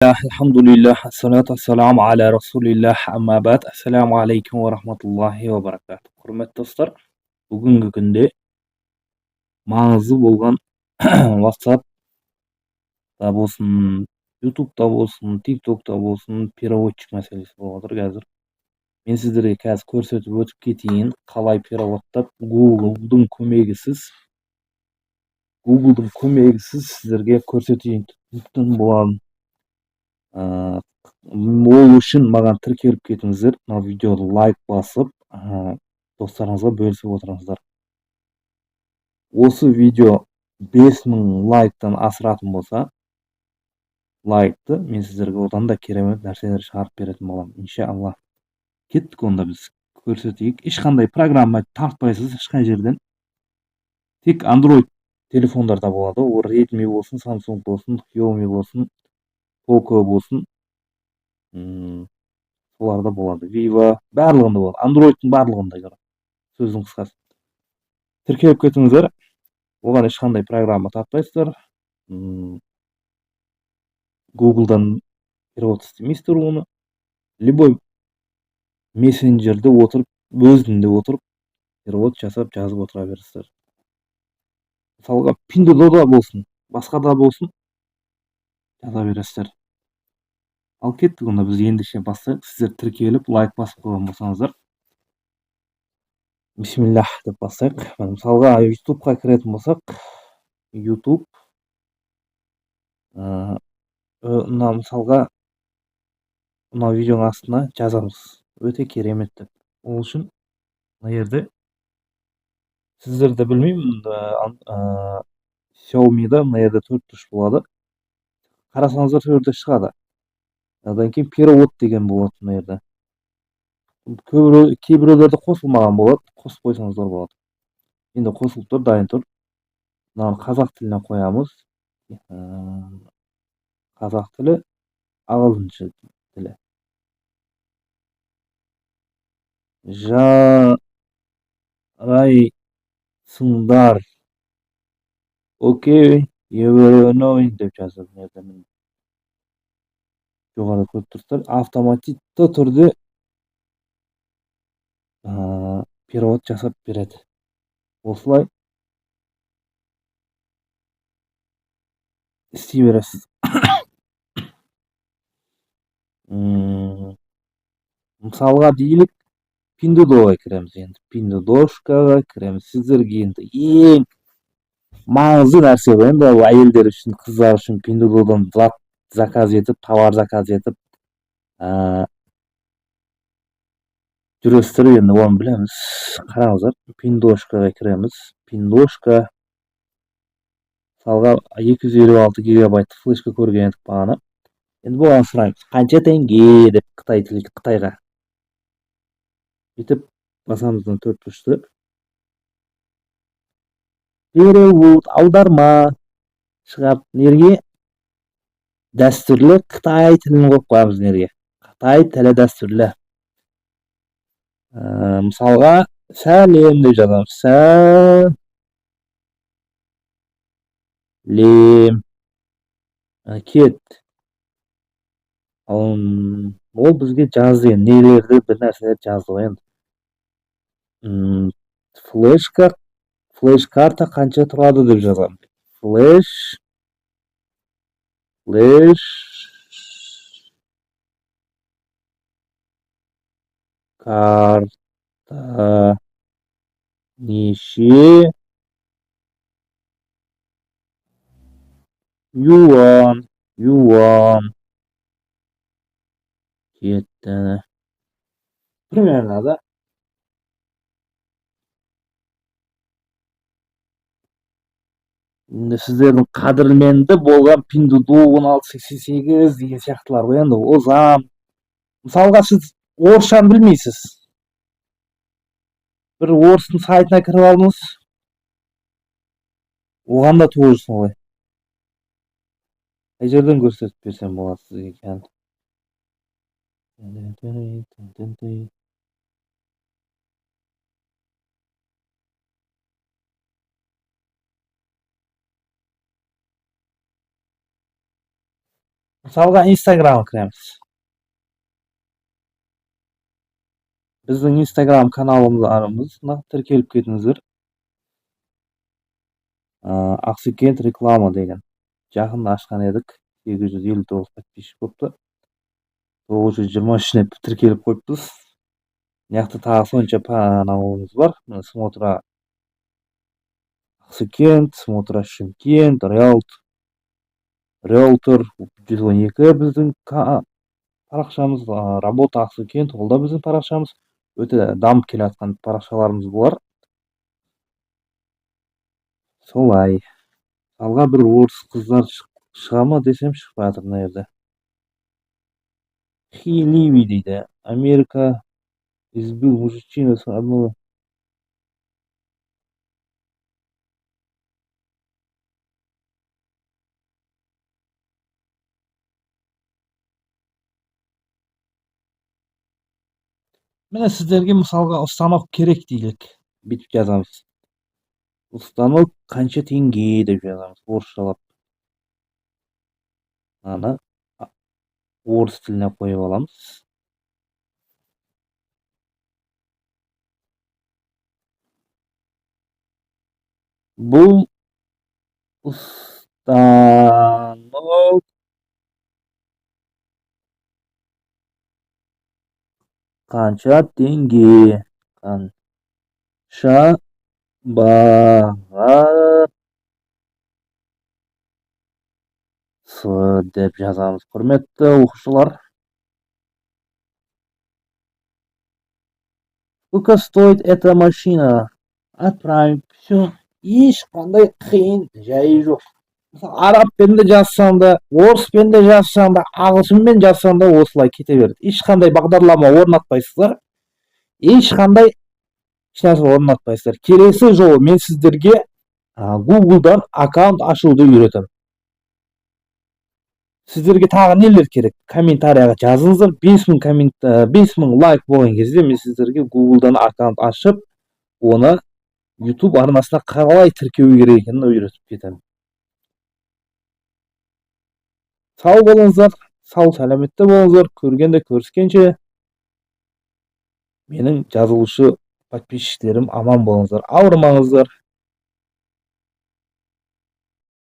Alhamdulillah, ассалату ассаламу аля расулиллах, амма бад. Ассаламу алейкум ва рахматуллахи ва баракатух. Құрметті достар, бүгінгі күнде маңызды болған WhatsApp та болсын, YouTube'да болсын, TikTok'та болсын, переводчик мәселесі болып отыр қазір. Мен сіздерге қазір көрсетіп өтіп кетейін, қалай переводтап Google'дың көмегісіз сіздерге көрсетейін боламын. Ол үшін маған тіркеліп кетіңіздер, мына видеоны лайк басып, достарыңызға бөлісіп отырыңыздар. Осы видео 5000 лайктан асыратын болса, лайкты мен сіздерге одан да керемет нәрселер шығарып беретін боламын, иншалла. Кеттік онда, біз көрсетейік. Ешқандай программа тартпайсыз ешқай жерден. Тек Android телефондарда болады. Ол Redmi болсын, Samsung болсын, Xiaomi болсын, Poco болсын, соларда болады. Vivo барлығында болады. Androidтың барлығында, сөздің қысқасы. Тіркеліп кетіңіздер. Оған ешқандай программа тартпайсыздар. Google'дан перевод істемейсіздер оны. Любой мессенджерде отырып, өзінде отырып перевод жасап жазып отыра бересіздер. Мысалға, Pinduoduo'да болсын, басқа да болсын, жаза бересіздер. Ал кеттік онда, біз ендеше бастайық. Сіздер тіркеліп, лайк басып қойған болсаңыздар, бисмиллах деп бастайық. Мысалға, YouTube'қа кіретін болсақ, YouTube, мына мысалға мына видеоның астына жазамыз өте керемет деп. Ол үшін мына жерде сіздерді білмеймін, Xiaomi'да мына жерде төрт бұрыш болады. Қарасаңыздар, сол жерде шығады. Одан кейін перевод деген болады мына жерде. Кейбіреулерде қосылмаған болады, қосып қойсаңыздар болады. Енді қосылып тұр, дайын тұр. Мынаны қазақ тіліне қоямыз. Қазақ тілі, ағылшынша тілі. Жарайсыңдар. Окей, деп жазып мына жерде жоғарыда көріп тұрсыздар, автоматикті түрде перевод жасап береді. Осылай істей бересіз. Мысалға дейік, Pinduoduo'ға кіреміз енді. Pinduoduo'шкаға кіреміз. Сіздерге енді ең маңызды нәрсе ғой енді, ол әйелдер үшін, қыздар үшін Pinduoduo'дан зат заказ етіп, товар заказ етіп, жүресіздер, енді оны білеміз. Қараңыздар, Pinduoduo'шкаға кіреміз. Pinduoduo'шка, мысалға, 256 гигабайт флешка көрген едік бағана. Енді бұған сұраймыз, қанша теңге деп, қытай тілі, қытайға. Бүйтіп басамыз мына төрт бұрышты. Перевод, аударма шығады. Неге? Дәстүрлі қытай тілін қойып қоямыз неге? Қытай тілі дәстүрлі. Мысалға, сәлем деп жазамыз. Сәлем. Кет. Ол бізге жазды енді, нелерді, бір нәрселер жазды ғой енді. Флешка, флеш карта қанша тұрады деп жазамын. Флеш карта неше юан кетті. Примерно, да? Енді сіздердің қадірменді болған Pinduoduo 1688 деген сияқтылар ғой енді, озам. Мысалға, сіз орысшаны білмейсіз. Бір орыстың сайтына кіріп алдыңыз. Оған да тоже солай. Қай жерден көрсетіп берсем болады сізге екен? Мысалға, Инстаграмға кіреміз. Біздің Инстаграм каналымызға тіркеліп кетіңіздер. Ақсукент реклама деген. Жақында ашқан едік. 859 подписчик болыпты. 923-іне тіркеліп қойыппыз. Мына жақта тағы сонша анауымыз бар. Мына смотра Ақсукент, смотра Шымкент, Риэлтор 112 біздің парақшамыз, работа Ақсукент, ол да біздің парақшамыз. Өте дамып келе жатқан парақшаларымыз бұлар. Солай. Мысалға, бір орыс қыздар шыға ма десем, шықпай жатыр мына жерде. Хиливи дейді. Америка избил мужчину с одного. Міне, сіздерге, мысалға, станок керек делік. Бүйтіп жазамыз. Станок қанша теңге деп жазамыз орысшалап. Аны орыс тіліне қойып аламыз. Бұл станок қанша теңге, қанша бағасы деп жазамыз, құрметті оқушылар. Сколько стоит эта машина? Отправим. Все. Ешқандай қиын жайы жоқ. Мысалы, арабпен де жазсаң да, орыспен де жазсаң да, ағылшынмен жазсаң да, осылай кете береді. Ешқандай бағдарлама орнатпайсыздар. Ешқандай ешнәрсе орнатпайсыздар. Келесі жолы мен сіздерге Google'дан аккаунт ашуды үйретемін. Сіздерге тағы нелер керек? Комментарияға жазыңыздар. 5000 коммент, 5000 лайк болған кезде мен сіздерге Google'дан аккаунт ашып, оны YouTube арнасына қалай тіркеу керек екенін үйретіп кетемін. Сау болыңыздар, сау сәлеметте болыңыздар. Көргенде көріскенше, менің жазылушы подписчиктерім, аман болыңыздар, ауырмаңыздар.